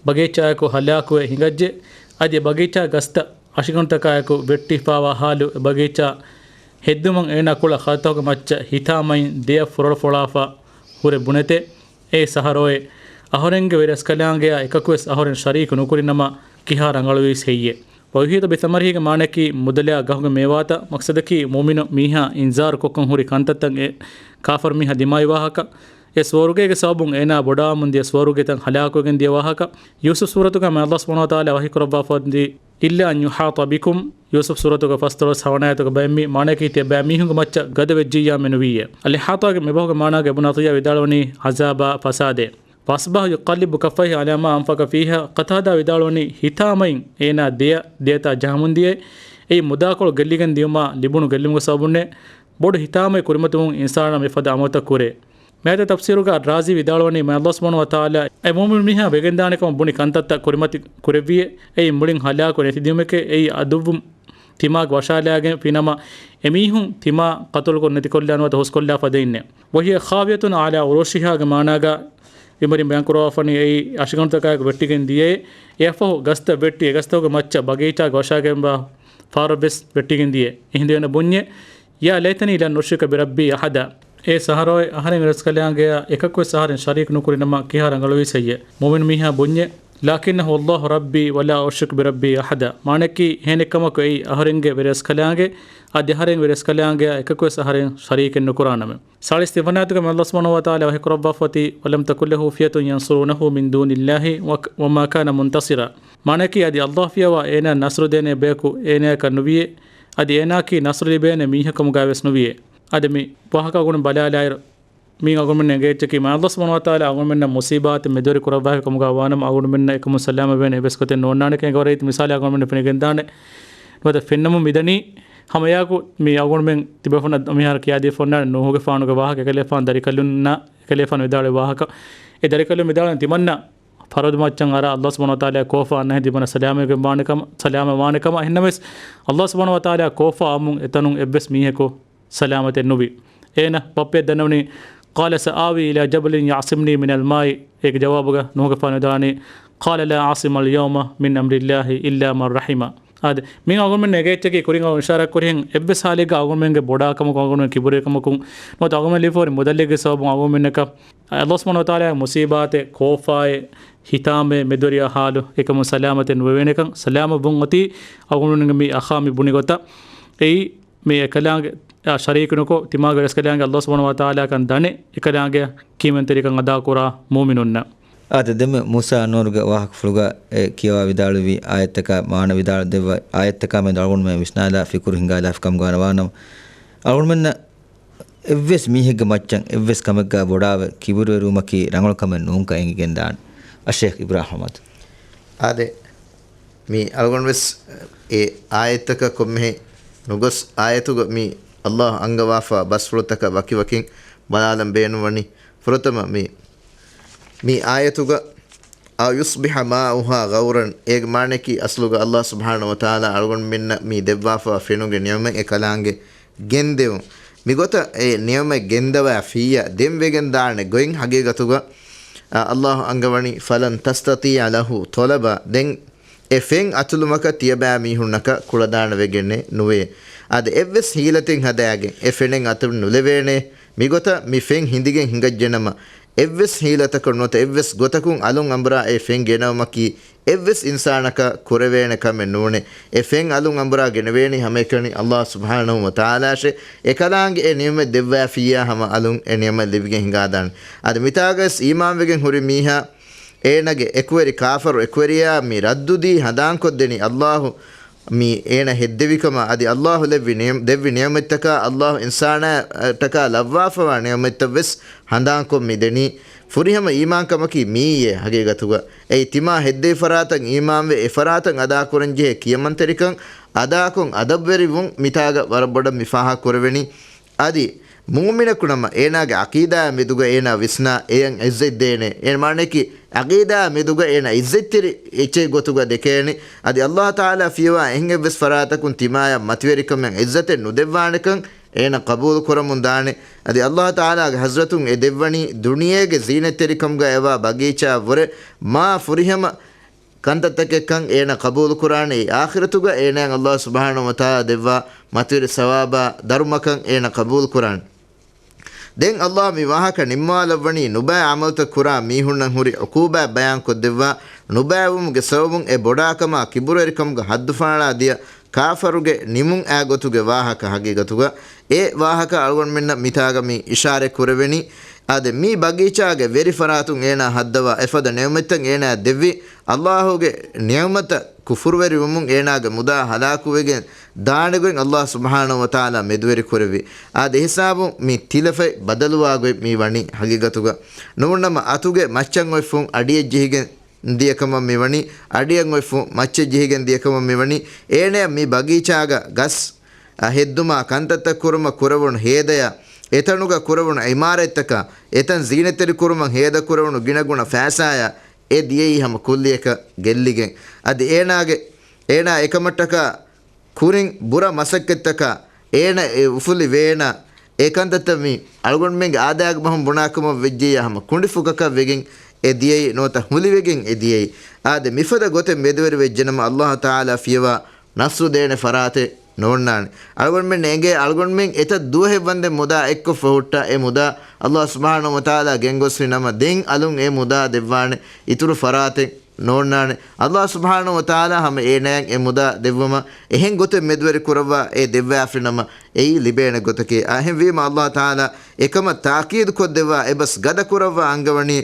ބަގީޗާއެކު ހަލާކުވެ ހިނގައްޖެ. އަދި އެ ބަގީޗާ ގަސްތައް އަށިގަނޑުތަކާއެކު ވެއްޓިފާވާ ހާލު، އެ ބަގީޗާ ހެއްދުމުން އޭނާ ކުޅަ ޚަދަތަކުގެ މައްޗަށް ހިތާމައިން ދެއަށް ފުރޮޅިފޮޅާފަ ހުރެ ބުނެތެ، އޭ ސަހަރޯއޭ، އަހަރެންގެ ވެރިރަސްކަލާނގެއާ އެކަކުވެސް އަހަރެން ޝަރީކު ނުކުރިނަމަ ކިހާ ރަނގަޅުވީސް ހެއްޔޭ؟ وأحيط بثمره ގެ މާނައަކީ މުދަލާ ގަހުގެ މޭވާތައް، މަޤްޞަދަކީ މުއުމިނު މީހާ އިންޒާރު ކޮށްކަން ހުރި ކަންތައްތައް އެ ކާފަރު މީހާ ދިމާވި ވާހަކަ، އެ ސުވަރުގޭގެ ސަބަބުން އޭނާ ބޮޑާވަމުން ދިޔަ ސުވަރުގޭތައް ހަލާކުވެގެން ދިޔަ ވާހަކަ. ޔޫސުފް ސޫރަތުގަ މާތް ﷲ ސުބްޙާނަހޫ ވަތަޢާލާ ވަޙީ ކުރައްވާފަ އޮތީ، إلا أن يحاط بكم، ޔޫސުފް ސޫރަތުގެ ފަސްދޮޅަސް ހަވަނަ އާޔަތުގެ ބައެއް މި މާނައަކީ ތިޔަބައިމީހުންގެ މައްޗަށް ގަދަ ވެއްޖިއްޔާ މެނުވީއޭ. އަލްއިޙާޠާގެ މިބަހުގެ މާނާގަ އިބްނު ޢަޠިއްޔާ ވިދާޅުވަނީ ޢަޒާބާ، ފަސާދައޭ. وأصبح يقلب كفيه على ما أنفق فيها. ޤަތާދާ ވިދާޅުވަނީ ހިތާމައިން އޭނާ ދެއަށް ދެއަތާ ޖަހަމުން ދިޔައޭ. އެއީ މުދާކޮޅު ގެއްލިގެން ދިޔުމާ ލިބުނު ގެއްލުމުގެ ސަބަބުންނޭ. ބޮޑު ހިތާމައެއް ކުރިމަތިވުން އިންސާނާ މިފަދަ އަމަލުތައް ކުރޭ. މިއާޔަތުގެ ތަފްސީރުގަ ރާޒީ ވިދާޅުވަނީ، މާތް ﷲ ސުބްޙާނަހޫ ވަތަޢާލާ އެ މުއުމިނު މީހާ ވެގެންދާނެ ކަމަށް ބުނި ކަންތައްތައް ކުރިމަތި ކުރެއްވިއޭ. އެއީ މުޅިން ހަލާކު ނެތިދިޔުމެކޭ. އެއީ އަދުއްވުން ތިމާގެ ވަށާލާގެންފިނަމަ، އެމީހުން ތިމާ ޤަތުލުކޮށް ނެތިކޮށްލާނުވަތަ ހުސްކޮށްލާފަ ދެއިންނޭ. وهي خاوية على عروشها ގެ މާނާގަ އެނބުރިން ބަޔާން ކުރައްވާފަނީ އެއީ އަށިގަނޑުތަކާއެކު ވެއްޓިގެން ދިޔައޭ. އެއަށްފަހު ގަސްތައް ވެއްޓި އެ ގަސްތަކުގެ މައްޗަށް ބަގީޗާގެ ވަށާގެންވާ ފާރަށްވެސް ވެއްޓިގެން ދިޔައޭ. އެހިނދު އޭނަ ބުންޏޭ، يا ليتني لم أشرك بربي أحدا. އޭ ސަހަރޯއޭ، އަހަރެން ވެރިރަސްކަލާނގެއާ އެކަކުވެސް އަހަރެން ޝަރީކު ނުކުރިނަމަ ކިހާ ރަނގަޅުވީސް ހެއްޔޭ؟ މުއުމިނު މީހާ ބުންޏޭ، لكنه الله ربي ولا أشرك بربي أحدا. މާނައަކީ، އެހެނެއްކަމަކު އެއީ އަހަރެންގެ ވެރިރަސްކަލާނގެ، އަދި އަހަރެން ވެރިރަސްކަލާނގެއާ އެކަކުވެސް އަހަރެން ޝަރީކެއް ނުކުރާނަމޭ. ސާޅީސް ތިން ވަނަ އާޔަތުގަ މާތް ﷲ ސުބްޙާނަހޫ ވަތަޢާލާ ވަޙީ ކުރައްވާފަ އޮތީ، ولم تكن له فئة ينصرونه من دون الله وك-، وما كان منتصرا. މާނައަކީ، އަދި ﷲ ފިޔަވާ އޭނާ ނަޞްރު ދޭނެ ބަޔަކު އޭނާއަކަށް ނުވިޔޭ. އަދި އޭނާއަކީ ނަޞްރު ލިބޭނެ މީހެއް ކަމުގައިވެސް ނުވިޔޭ. އަދި މި ވާހަކަ އަޅުގަނޑު ބަލާލާއިރު، މި އަޅުގަނޑުމެން އެނގޭ އެއްޗަކީ، މާތް ﷲ ސުބްޙާނަހޫ ވަތަޢާލާ އަޅުގަނޑުމެންނަށް މުޞީބާތެއް މެދުވެރި ކުރައްވާފި ކަމުގަ ވާނަމަ، އަޅުގަނޑުމެންނަށް އެކަމުން ސަލާމަތް ވޭނެ އެއްވެސް ގޮތެއް ނޯންނާނެ. އެނގޭ ވަރަށް ރީތި މިސާލެއް އަޅުގަނޑުމެންނަށް ފެނިގެންދާނެ. ނުވަތަ ފެންނަމުން މިދަނީ ހަމައެއާއެކު މި އަޅުގަނޑުމެން ތިބޭފުޅުންނަށް މިހާރު ކިޔާދީފަ އޮންނާނެ ނޫޙުގެ ފާނުގެ ވާހަކަ، އެކަލޭފާނު ދަރިކަލުންނާ، އެކަލޭފާނު ވިދާޅުވި ވާހަކަ. އެ ދަރިކަލުން ވިދާޅުވި ތިމަންނަ ފަރުދު މައްޗަށް އަރާ، ﷲ ސުބްޙާނަހޫ ވަތަޢާލާ ކޯފާ އަންނަހެން ތިމަންނަ ސަލާމަތްވެގެން ވާނެ ކަމަށް، ސަލާމަތް ވާނެ ކަމަށް. އެހެންނަމަވެސް، ﷲ ސުބްޙާނަހޫ ވަތަޢާލާ ކޯފާ އައުމުން އެތަނުން އެއްވެސް މީހަކު ސަލާމަތެއް ނުވި. އޭނަ ބައްޕަޔަށް ދަންނަވަނީ، قال سآوي إلى جبل يعصمني من الماء. އޭގެ ޖަވާބުގަ ނޫޙުގެފާނު ވިދާޅުވަނީ، قال لا عاصم اليوم من أمر الله إلا من رحم. އާދެ، މި އަޅުގަނޑުމެން އެނގޭ އެއްޗަކީ ކުރިން އަޅުގަނޑު އިޝާރާތް ކުރިހެން އެއްވެސް ހާލެއްގަ އަޅުގަނޑުމެންގެ ބޮޑާކަމަކުން، އަޅުގަނޑުމެން ކިބުރުވެރިކަމަކުން ނުވަތަ އަޅުގަނޑުމެން ލިބިފަ ހުރި މުދަލެއްގެ ސަބަބުން އަޅުގަނޑުމެންނަކަށް ﷲ ސުބްޙާނަހޫ ވަތަޢާލާގެ މުޞީބާތެއް، ކޯފާއެއް، ހިތާމައެއް މެދުވެރިޔާ ހާލު އެކަމުން ސަލާމަތެއް ނުވެވޭނެކަން، ސަލާމަތްވުން އޮތީ އަޅުގަނޑުމެންގެ މި އަޚާ މި ބުނި ގޮތަށް. އެއީ މި އެކަލާނގެ ޝަރީކު ނުކޮށް، ތިމާގެ ވެރިރަސްކަލާނގެ ﷲ ސުބްޙާނަހޫ ވަތަޢާލާއަކަށް ދަނެ، އެކަލާނގެ ކީމަންތެރިކަން އަދާކުރާ މުއުމިނުންނަށް. އާދެ، ދެންމެ މޫސާ އަންވަރުގެ ވާހަކަފުޅުގަ އެ ކިޔަވާ ވިދާޅުވި އާޔަތްތަކާ މާނަ ވިދާޅު ދެއްވާ އާޔަތްތަކާ މެދު އަޅުގަނޑުމެން ވިސްނާލާ ފިކުރު ހިނގާލާފި ކަމުގަ ވާނަމަ، އަޅުގަނޑުމެންނަށް އެއްވެސް މީހެއްގެ މައްޗަށް އެއްވެސް ކަމެއްގަ ބޮޑާވެ ކިބުރުވެރިވުމަކީ ރަނގަޅު ކަމެއް ނޫންކަން އެނގިގެންދާނެ. އައްޝައިޚް އިބްރާހިމް އަޙްމަދު. އާދެ، މި އަޅުގަނޑުވެސް އެ އާޔަތްތަކަށް ކޮންމެހެން ނުގޮސް، އާޔަތުގަ މި ﷲ އަންގަވާފާ ބަސްފުޅުތަކަށް ވަކިވަކިން ބަލާލަން ބޭނުންވަނީ. ފުރަތަމަ މި، މި އާޔަތުގަ أو يصبح ماؤها غورا، އޭގެ މާނައަކީ އަސްލުގަ ﷲ ސުބްޙާނަހޫ ވަތަޢާލާ އަޅުގަނޑުމެންނަށް މި ދެއްވާފާ ފެނުގެ ނިޢުމަތް އެކަލާނގެ ގެންދެވުން. މިގޮތަށް އެ ނިޢުމަތް ގެންދަވާ ފިއްޔާ ދެން ވެގެން ދާނެ ގޮތް ހަގީގަތުގަ، އާ، ﷲ އަންގަވަނީ، فلن تستطيع له طلبا. ދެން އެ ފެން އަތުލުމަކަށް ތިޔަބައިމީހުންނަކަށް ކުޅަދާނަވެގެންނެއް ނުވޭ. އާދެ، އެއްވެސް ހީލަތެއް ހަދާގެން އެ ފެނެއް އަތުން ނުލެވޭނެ. މިގޮތަށް މި ފެން ހިނދިގެން ހިނގައްޖެނަމަ، އެއްވެސް ހީލަތަކުން ނުވަތަ އެއްވެސް ގޮތަކުން އަލުން އަނބުރާ އެ ފެން ގެނައުމަކީ އެއްވެސް އިންސާނަކަށް ކުރެވޭނެ ކަމެއް ނޫނޭ. އެ ފެން އަލުން އަނބުރާ ގެނެވޭނީ ހަމައެކަނި ﷲ ސުބްޙާނަހޫ ވަތަޢާލާށޭ. އެކަލާނގެ އެ ނިޢުމަތް ދެއްވާފިއްޔާ ހަމަ އަލުން އެ ނިޢުމަތް ލިބިގެން ހިނގާދާނެ. އަދި މިތާގަވެސް އީމާންވެގެން ހުރި މީހާ އޭނަގެ އެކުވެރި ކާފަރު އެކުވެރިޔާ މި ރައްދުދީ ހަނދާންކޮށްދެނީ ﷲ މި އޭނަ ހެއްދެވިކަމަށް. އަދި ﷲ ލެއްވި ނިޢު-، ދެއްވި ނިޢުމަތްތަކާ، ﷲ އިންސާނާއަށްޓަކާ ލައްވާފަވާ ނިޢުމަތްތައްވެސް ހަނދާންކޮށް މި ދެނީ. ފުރިހަމަ އީމާންކަމަކީ މިއީއޭ ހަގީގަތުގަ. އެއީ ތިމާ ހެއްދެވި ފަރާތަށް އީމާންވެ، އެ ފަރާތަށް އަދާކުރަންޖެހޭ ކިޔަމަންތެރިކަން، އަދާކޮށް އަދަބުވެރިވުން މިތާގަ ވަރަށް ބޮޑަށް މި ފާހަގަކުރެވެނީ. އަދި މުއުމިނަކު ނަމަ އޭނާގެ ޢަޤީދާއާ މެދުގަ އޭނާ ވިސްނާ އެޔަށް ޢިއްޒަތް ދޭނެ. އޭނަ މާނައަކީ ޢަޤީދާއާ މެދުގަ އޭނާ ޢިއްޒަތްތެރި އެއްޗެއް ގޮތުގަ ދެކޭނެ. އަދި ﷲ ތަޢާލާ ފިޔަވާ އެހެން އެއްވެސް ފަރާތަކުން ތިމާޔަށް މަތިވެރިކަމެއް ޢިއްޒަތެއް ނުދެއްވާނެކަން އޭނަ ޤަބޫލު ކުރަމުން ދާނެ. އަދި ﷲ ތަޢާލާގެ ޙަޟްރަތުން އެ ދެއްވަނީ ދުނިޔޭގެ ޒީނަތްތެރިކަމުގަ އެވާ ބަގީޗާއަށްވުރެ މާ ފުރިހަމަ ކަންތައްތަކެއްކަން އޭނަ ޤަބޫލުކުރާނެ. އެއީ އާޚިރަތުގަ އޭނައަށް ﷲ ސުބްޙާނަހޫ ވަތަޢާލާ ދެއްވާ މަތިވެރި ސަވާބާ ދަރުމަކަން އޭނަ ޤަބޫލުކުރާނެ. ދެން ﷲ މި ވާހަކަ ނިންމާލައްވަނީ ނުބައި ޢަމަލުތައް ކުރާ މީހުންނަށް ހުރި ޢުޤޫބާތް ބަޔާންކޮށްދެއްވާ، ނުބައިވުމުގެ ސަބަބުން އެ ބޮޑާކަމާ ކިބުރުވެރިކަމުގެ ޙައްދުފަހަޅާ ދިޔަ ކާފަރުގެ ނިމުން އާ ގޮތުގެ ވާހަކަ ހަގީގަތުގަ. އެ ވާހަކަ އަޅުގަނޑުމެންނަށް މިތާގަ މި އިޝާރަތް ކުރެވެނީ. އާދެ، މި ބަގީޗާގެ ވެރި ފަރާތުން އޭނާ ހައްދަވާ އެފަދަ ނިޢުމަތްތައް އޭނާ ދެއްވި ﷲ ގެ ނިޢުމަތަށް ކުފުރުވެރިވުމުން އޭނާގެ މުދާ ހަލާކުވެގެން ދާނެގޮތް ﷲ ސުބްޙާނަހޫ ވަތަޢާލާ މެދުވެރި ކުރެއްވި. އާދެ، އެހިސާބުން މި ތިލަފަތް ބަދަލުވާ ގޮތް މި ވަނީ ހަގީގަތުގަ. ނުވަންނަމަ އަތުގެ މައްޗަށް އޮތްފުން އަޑިއަށް ޖެހިގެން ދިޔަކަމަށް މި ވަނީ، އަޑިއަށް އޮތްފުން މައްޗަށް ޖެހިގެން ދިޔަކަމަށް މި ވަނީ. އޭނަޔަށް މި ބަގީޗާގަ ގަސް އަށް ހެއްދުމާ ކަންތައްތައް ކުރުމަށް ކުރެވުނު ހޭދަޔާ، އެތަނުގަ ކުރެވުނު ޢިމާރަތްތަކާ، އެތަން ޒީނަތްތެރި ކުރުމަށް ހޭދަ ކުރެވުނު ގިނަގުނަ ފައިސާޔާ، އެ ދިޔައީ ހަމަ ކުއްލިއަކަށް ގެއްލިގެން. އަދި އޭނާގެ، އޭނާ އެކަމަށްޓަކާ ކުރިން ބުރަ މަސައްކަތްތަކާ، އޭނަ އެ އުފުލި ވޭނާ، އެ ކަންތައްތައް މި އަޅުގަނޑުމެންގެ އާދައިގެ ބަހުން ބުނާކަމަށް ވެއްޖެއްޔާ ހަމަ ކުނޑިފުކަކަށް ވެގެން އެ ދިޔައީ، ނުވަތަ ހުލިވެގެން އެ ދިޔައީ. އާދެ، މިފަދަ ގޮތެއް މެދުވެރި ވެއްޖެނަމަ، ﷲ ތަޢާލާ ފިޔަވާ ނަޞްރު ދޭނެ ފަރާތެއް ނޯންނާނެ. އަޅުގަނޑުމެން އެނގޭ، އަޅުގަނޑުމެން އެތައް ދުވަހެއް ވަންދެން މުދާ އެއްކޮށްފަ ހުއްޓާ، އެ މުދާ ﷲ ސުބްޙާނަހޫ ވަތަޢާލާ ގެންގޮސްފި ނަމަ، ދެން އަލުން އެ މުދާ ދެއްވާނެ އިތުރު ފަރާތެއް ނޯންނާނެ. ﷲ ސުބްޙާނަހޫ ވަތަޢާލާ ހަމަ އޭނަޔަށް އެ މުދާ ދެއްވުމަށް އެހެން ގޮތެއް މެދުވެރި ކުރައްވާ އެ ދެއްވާފި ނަމަ، އެއީ ލިބޭނެ ގޮތަކީ. އެހެންވީމަ، ﷲ ތަޢާލާ އެކަމަށް ތާކީދު ކޮށްދެއްވާ އެބަސް ގަދަ ކުރައްވާ އަންގަވަނީ،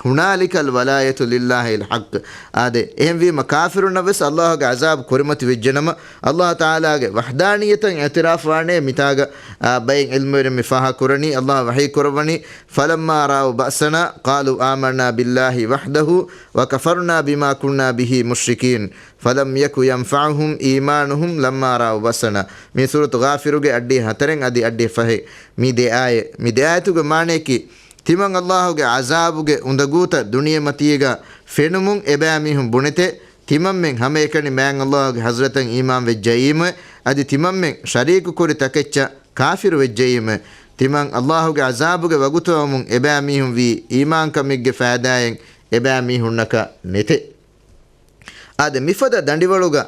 هنالك الولاية لله الحق. އާދެ، އެހެންވީމަ، ކާފިރުންނަށް ވެސް ﷲ ގެ ޢަޒާބު ކުރިމަތި ވެއްޖެނަމަ، ﷲ ތަޢާލާގެ ވަޙްދާނިއްޔަތަށް އިޢުތިރާފު ވާނޭ. މިތާގަ، އާ، ބައެއް ޢިލްމުވެރިން މި ފާހަގަ ކުރަނީ، ﷲ ވަޙީ ކުރައްވަނީ، فلما رأوا بأسنا قالوا آمنا بالله وحده وكفرنا بما كنا به مشركين. فلم يك ينفعهم إيمانهم لما رأوا بأسنا. މި ސޫރަތު ޣާފިރުގެ އައްޑިހަ ހަތަރެއް އަދި އައްޑިހަ ފަހެއް މި ދެ އާޔަތް. މި ދެ އާޔަތުގެ މާނަޔަކީ، ތިމަން ﷲ ގެ ޢަޒާބުގެ އުނދަގޫތައް ދުނިޔެމަތީގަ ފެނުމުން އެބައިމީހުން ބުނެތެ، ތިމަންމެން ހަމައެކަނި މާތް ﷲ ގެ ޙަޟްރަތަށް އީމާން ވެއްޖައީމެވެ. އަދި ތިމަންމެން ޝަރީކު ކުރި ތަކެއްޗަށް ކާފިރު ވެއްޖައީމެވެ. ތިމަން ﷲ ގެ ޢަޒާބުގެ ވަގުތު އައުމުން އެބައިމީހުން ވީ އީމާންކަމެއްގެ ފައިދާއެއް އެބައިމީހުންނަކަށް ނެތެ. އާދެ، މިފަދަ ދަނޑިވަޅުގަ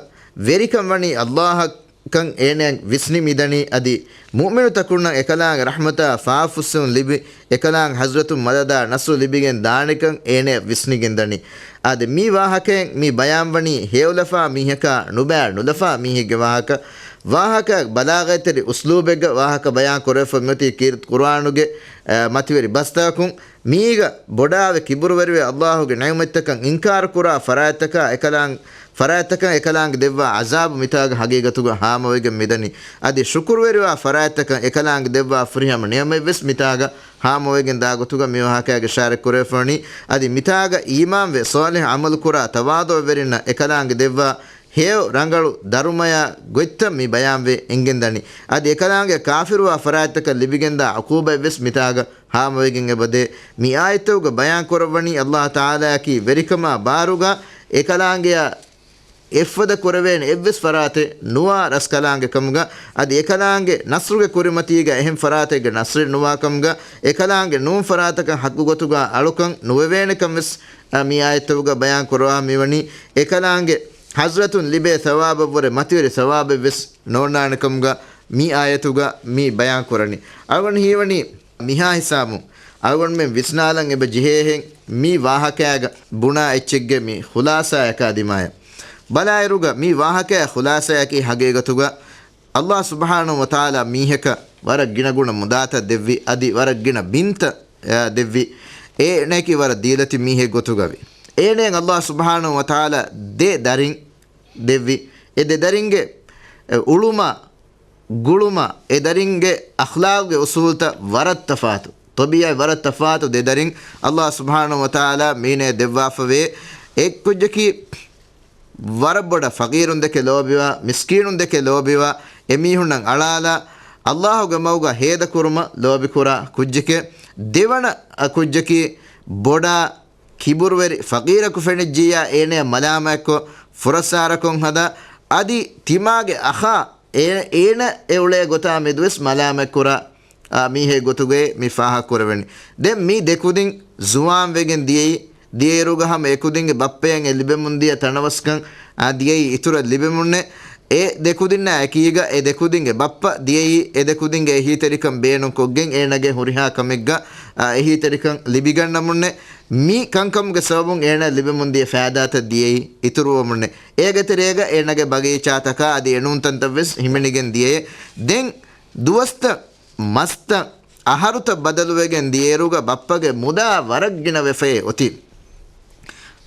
ވެރިކަން ވަނީ ﷲ އަށް ކަން އޭނައަށް ވިސްނި މިދަނީ. އަދި މުއުމިނުތަކުންނަށް އެކަލާނގެ ރަޙްމަތާ ފާފުއްސުން ލިބި، އެކަލާނގެ ޙަޟްރަތުން މަދަދާ ނަޞްރު ލިބިގެން ދާނެކަން އޭނައަށް ވިސްނިގެންދަނީ. އާދެ، މި ވާހަކައިން މި ބަޔާންވަނީ ހެޔޮލަފާ މީހަކާ ނުބައި ނުލަފާ މީހެއްގެ ވާހަކަ. ވާހަކަ ބަލާޣަތްތެރި އުސްލޫބެއްގަ ވާހަކަ ބަޔާން ކުރެވިފަ މިއޮތީ ކީރިތި ޤުރުއާނުގެ، އަ، މަތިވެރި ބަސްތަކުން. މީގަ ބޮޑާވެ ކިބުރުވެރިވެ ﷲ ގެ ނިޢުމަތްތަކަށް އިންކާރު ކުރާ ފަރާތްތަކާ އެކަލާނގެ، ފަރާތްތަކަށް އެކަލާނގެ ދެއްވާ ޢަޒާބު މިތާގަ ހަގީގަތުގަ ހާމަވެގެން މިދަނީ. އަދި ޝުކުރުވެރިވާ ފަރާތްތަކަށް އެކަލާނގެ ދެއްވާ ފުރިހަމަ ނިޢުމަތްވެސް މިތާގަ ހާމަވެގެން ދާ ގޮތުގަ މި ވާހަކައިގަ އިޝާރަތް ކުރެވިފަވަނީ. އަދި މިތާގަ އީމާންވެ ޞާލިޙު ޢަމަލު ކުރާ ތަވާޟުޢުވެރިންނަށް އެކަލާނގެ ދެއްވާ ހެޔޮ ރަނގަޅު ދަރުމަޔާ ގޮތްތައް މި ބަޔާންވެ އެނގެންދަނީ. އަދި އެކަލާނގެ ކާފިރުވާ ފަރާތްތަކަށް ލިބިގެންދާ ޢުޤޫބަތްވެސް މިތާގަ ހާމަވެގެން އެބަދޭ. މި އާޔަތްތަކުގަ ބަޔާން ކުރައްވަނީ ﷲ ތަޢާލާއަކީ ވެރިކަމާ ބާރުގަ އެކަލާނގެޔާ އެއްފަދަ ކުރެވޭނެ އެއްވެސް ފަރާތެއް ނުވާ ރަސްކަލާނގެ ކަމުގަ، އަދި އެކަލާނގެ ނަޞްރުގެ ކުރިމަތީގަ އެހެން ފަރާތެއްގެ ނަޞްރެއް ނުވާ ކަމުގަ، އެކަލާނގެ ނޫން ފަރާތަކަށް ޙައްޤު ގޮތުގަ އަޅުކަން ނުވެވޭނެ ކަން ވެސް، އަ، މި އާޔަތްތަކުގަ ބަޔާން ކުރަވާ މިވަނީ. އެކަލާނގެ ޙަޟްރަތުން ލިބޭ ޘަވާބަށްވުރެ މަތިވެރި ޘަވާބެއް ވެސް ނޯންނާނެ ކަމުގަ މި އާޔަތުގަ މި ބަޔާން ކުރަނީ. އަޅުގަނޑު ހީވަނީ މިހާ ހިސާބުން އަޅުގަނޑުމެން ވިސްނާލަން އެބަ ޖެހޭހެން މި ވާހަކައިގަ ބުނާ އެއްޗެއްގެ މި ޚުލާސާއަކާ ދިމާޔަށް. ބަލާއިރުގަ މި ވާހަކައި ޚުލާސާއަކީ ހަގީގަތުގަ އައްލާހު ސުބްޙާނަހު ވަތަޢާލާ މީހަކަށް ވަރަށް ގިނަ ގުނަ މުދާތައް ދެއްވި، އަދި ވަރަށް ގިނަ ބިންތައް، އާ، ދެއްވި. އޭނައަކީ ވަރަށް ދީލަތި މީހެއް ގޮތުގަވި. އޭނައަށް އައްލާހު ސުބްޙާނަހު ވަތަޢާލާ ދެ ދަރިން ދެއްވި. އެ ދެ ދަރިންގެ، އެ، އުޅުމާ، ގުޅުމާ، އެ ދަރިންގެ އަޚްލާގުގެ އުސޫލުތައް ވަރަށް ތަފާތު. ޠަބީޢަތް ވަރަށް ތަފާތު ދެ ދަރިން އައްލާހު ސުބްޙާނަހު ވަތަޢާލާ މީނަޔަށް ދެއްވާފަވޭ. އެއްކުއްޖަކީ ވަރަށް ބޮޑަށް ފަޤީރުން ދެކެ ލޯބިވާ، މިސްކީނުން ދެކެ ލޯބިވާ، އެމީހުންނަށް އަޅާލާ، އައްލާހުގެ މަގުގަ ހޭދަކުރުމަށް ލޯބިކުރާ ކުއްޖެކޭ. ދެވަނަ ކުއްޖަކީ ބޮޑާ ކިބުރުވެރި ފަޤީރަކު ފެނިއްޖިއްޔާ އޭނަޔަށް މަލާމާތްކޮށް، ފުރައްސާރަކޮށް ހަދާ، އަދި ތިމާގެ އަޚާ އޭ-، އޭނަ އެ އުޅޭ ގޮތާ މެދުވެސް މަލާމާތްކުރާ، އާ، މީހެއް ގޮތުގައި މި ފާހަގަކުރެވެނީ. ދެން މި ދެކުދިން ޒުވާން ވެގެން ދިޔައީ، ދިޔައިރުގަ ހަމަ އެކުދިންގެ ބައްޕަޔަށް އެ ލިބެމުންދިޔަ ތަނަވަސްކަން، އާ، ދިޔައީ އިތުރަށް ލިބެމުންނޭ. އެ ދެކުދިންނާ އެކީގަ އެ ދެކުދިންގެ ބައްޕަ ދިޔައީ އެ ދެކުދިންގެ އެހީތެރިކަން ބޭނުންކޮށްގެން އޭނަގެ ހުރިހާ ކަމެއްގަ، އާ، އެހީތެރިކަން ލިބިގަންނަމުންނޭ. މި ކަންކަމުގެ ސަބަބުން އޭނަ ލިބެމުންދިޔަ ފައިދާތައް ދިޔައީ އިތުރުވަމުންނޭ. އޭގެ ތެރޭގަ އޭނަގެ ބަގީޗާތަކާ އަދި އެނޫންތަންތައްވެސް ހިމެނިގެން ދިޔައޭ. ދެން ދުވަސްތައް މަސްތައް އަހަރުތައް ބަދަލުވެގެން ދިޔައިރުގަ ބައްޕަގެ މުދާ ވަރަށް ގިނަ ވެފައޭ އޮތީ.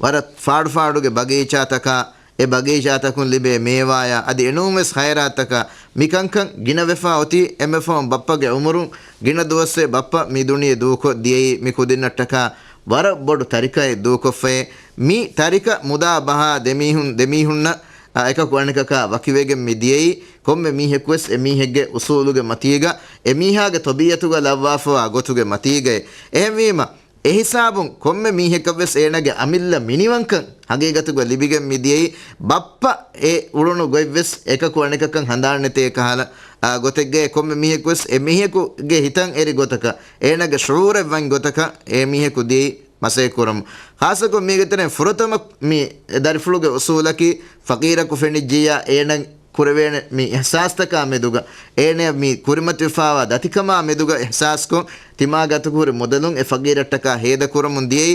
ވަރަށް ފާޑުފާޑުގެ ބަގީޗާތަކާ، އެ ބަގީޗާތަކުން ލިބޭ މޭވާޔާ އަދި އެނޫންވެސް ޚައިރާތްތަކާ މިކަންކަން ގިނަވެފާ އޮތީ. އެންމެ ފަހުން ބައްޕަގެ އުމުރުން ގިނަ ދުވަސްވެ ބައްޕަ މި ދުނިޔެ ދޫކޮށް ދިޔައީ މި ކުދިންނަށްޓަކާ ވަރަށް ބޮޑު ތަރިކައެއް ދޫކޮށްފައޭ. މި ތަރިކަ މުދާ ބަހާ ދެމީހުން، ދެމީހުންނަށް، އަ، އެކަކު އަނެކަކާ ވަކިވެގެން މި ދިޔައީ. ކޮންމެ މީހަކުވެސް އެ މީހެއްގެ އުސޫލުގެ މަތީގަ، އެ މީހާގެ ތަބީޢަތުގަ ލައްވާފަވާ ގޮތުގެ މަތީގައޭ. އެހެންވީމަ، އެހިސާބުން ކޮންމެ މީހަކަށްވެސް އޭނަގެ އަމިއްލަ މިނިވަންކަން ހަގީގަތުގަ ލިބިގެން މި ދިޔައީ. ބައްޕަ އެ އުޅުނު ގޮތްވެސް އެކަކު އަނެކަކަށް ހަނދާން ނެތޭ ކަހަލަ، އާ، ގޮތެއްގައި ކޮންމެ މީހަކުވެސް އެ މީހަކުގެ ހިތަށް އެރި ގޮތަކަށް، އޭނަގެ ޝުޢޫރެއް ވަން ގޮތަކަށް އެ މީހަކު ދިޔައީ މަސައްކަތް ކުރަމުން. ޚާއްޞަކޮށް މީގެ ތެރެއިން ފުރަތަމަ މި ދަރިފުޅުގެ އުސޫލަކީ، ފަޤީރަކު ފެނިއްޖިއްޔާ އޭނަ ކުރެވޭނެ މި އިޙްސާސްތަކާ މެދުގަ، އޭނަ މި ކުރިމަތިވެފާވާ ދަތިކަމާ މެދުގަ އިޙްސާސްކޮށް، ތިމާގެ އަތުގަ ހުރި މުދަލުން އެ ފަޤީރަށްޓަކާ ހޭދަ ކުރަމުން ދިޔައީ.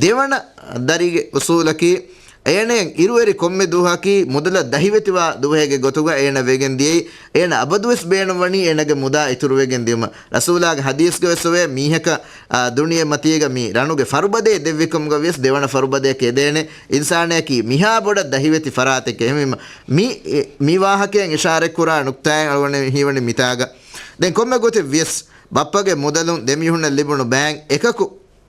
ދެވަނަ ދަރިގެ އުސޫލަކީ، އޭނައަށް އިރުއެރި ކޮންމެ ދުވަހަކީ މުދަލަށް ދަހިވެތިވާ ދުވަހެއްގެ ގޮތުގަ އޭނަ ވެގެން ދިޔައީ. އޭނަ އަބަދުވެސް ބޭނުންވަނީ އޭނަގެ މުދާ އިތުރުވެގެން ދިޔުމަށް. ރަސޫލާގެ ޙަދީޘްގަވެސް އޮވޭ، މީހަކަށް، އާ، ދުނިޔެ މަތީގަ މި ރަނުގެ ފަރުބަދައެއް ދެއްވިކަމުގަވިޔަސް ދެވަނަ ފަރުބަދަޔަކަށް އެދޭނެ. އިންސާނާއަކީ މިހާ ބޮޑަށް ދަހިވެތި ފަރާތެކޭ. އެހެންވީމަ، މި، މި ވާހަކައިން އިޝާރަތްކުރާ ނުކްތާއެއް އަޅުގަނޑު ހީވަނީ މިތާގަ. ދެން ކޮންމެ ގޮތެއް ވިޔަސް، ބައްޕަގެ މުދަލުން ދެމީހުންނަށް ލިބުނު ބައިން އެކަކު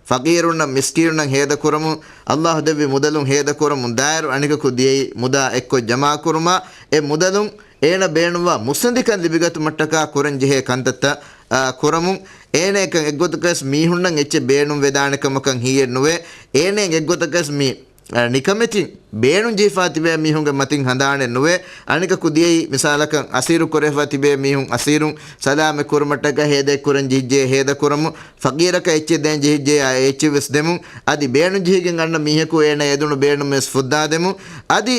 ފަޤީރުންނަށް މިސްކީނުންނަށް ހޭދަކުރަމުން، އައްލާހު ދެއްވި މުދަލުން ހޭދަކުރަމުން ދާއިރު އަނެކަކު ދިޔައީ މުދާ އެއްކޮށް ޖަމާކުރުމާ، އެ މުދަލުން އޭނަ ބޭނުންވާ މުއްސަނދިކަން ލިބިގަތުމަށްޓަކާ ކުރަންޖެހޭ ކަންތައްތައް، އާ، ކުރަމުން. އޭނައަކަށް އެއްގޮތަކަސް މީހުންނަށް އެއްޗެއް ބޭނުންވެދާނެ ކަމަކަށް ހީއެއް ނުވޭ. އޭނައަށް އެއްގޮތަކަސް މި، އާ، ނިކަމެތިން ބޭނުންޖެހިފާ ތިބޭ މީހުންގެ މަތިން ހަނދާނެއް ނުވޭ. އަނެކަކު ދިޔައީ މިސާލަކަށް އަސީރު ކުރެވިފާ ތިބޭ މީހުން އަސީރުން ސަލާމަތް ކުރުމަށްޓަކާ ހޭދައެއް ކުރަން ޖެހިއްޖެ ހޭދަކުރަމުން. ފަޤީރަކަށް އެއްޗެއް ދޭން ޖެހިއްޖެޔާ އެ އެއްޗެއްވެސް ދެމުން. އަދި ބޭނުންޖެހިގެން އަންނަ މީހަކު އޭނަ އެދުނު ބޭނުމެއްވެސް ފުއްދާދެމުން. އަދި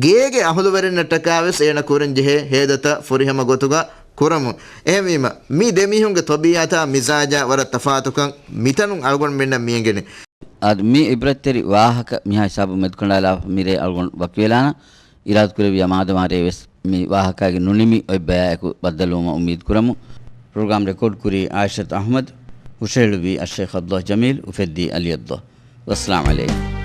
ގޭގެ އަހުލުވެރިންނަށްޓަކާވެސް އޭނަ ކުރަންޖެހޭ ހޭދަތައް ފުރިހަމަ ގޮތުގަ ކުރަމުން. އެހެންވީމަ، މި ދެމީހުންގެ ތަބީޢަތާ މިޒާޖާ ވަރަށް ތަފާތުކަން މިތަނުން އަޅުގަނޑުމެންނަށް މިއެނގެނީ. އަދި މި އިބްރަތްތެރި ވާހަކަ މިހާ ހިސާބުން މެދުކަނޑާލާފަ މިރޭ އަޅުގަނޑު ވަކިވެލާނަން. އިރާދަކުރެއްވިޔާ މާދަމާ ރޭވެސް މި ވާހަކާގެ ނުނިމި އޮތް ބަޔާއެކު ބައްދަލުވުމަށް އުއްމީދު ކުރަމު. ޕްރޮގްރާމް ރެކޯޑް ކުރީ އާއިޝަތު އަޙްމަދު، ހުށަހެޅުއްވީ އައްޝޭޚް އަބްދުﷲ ޖަމީލް، އުފެއްދީ އަލީ އަބްދުﷲ. ވައްސަލާމް ޢަލައިކުމް.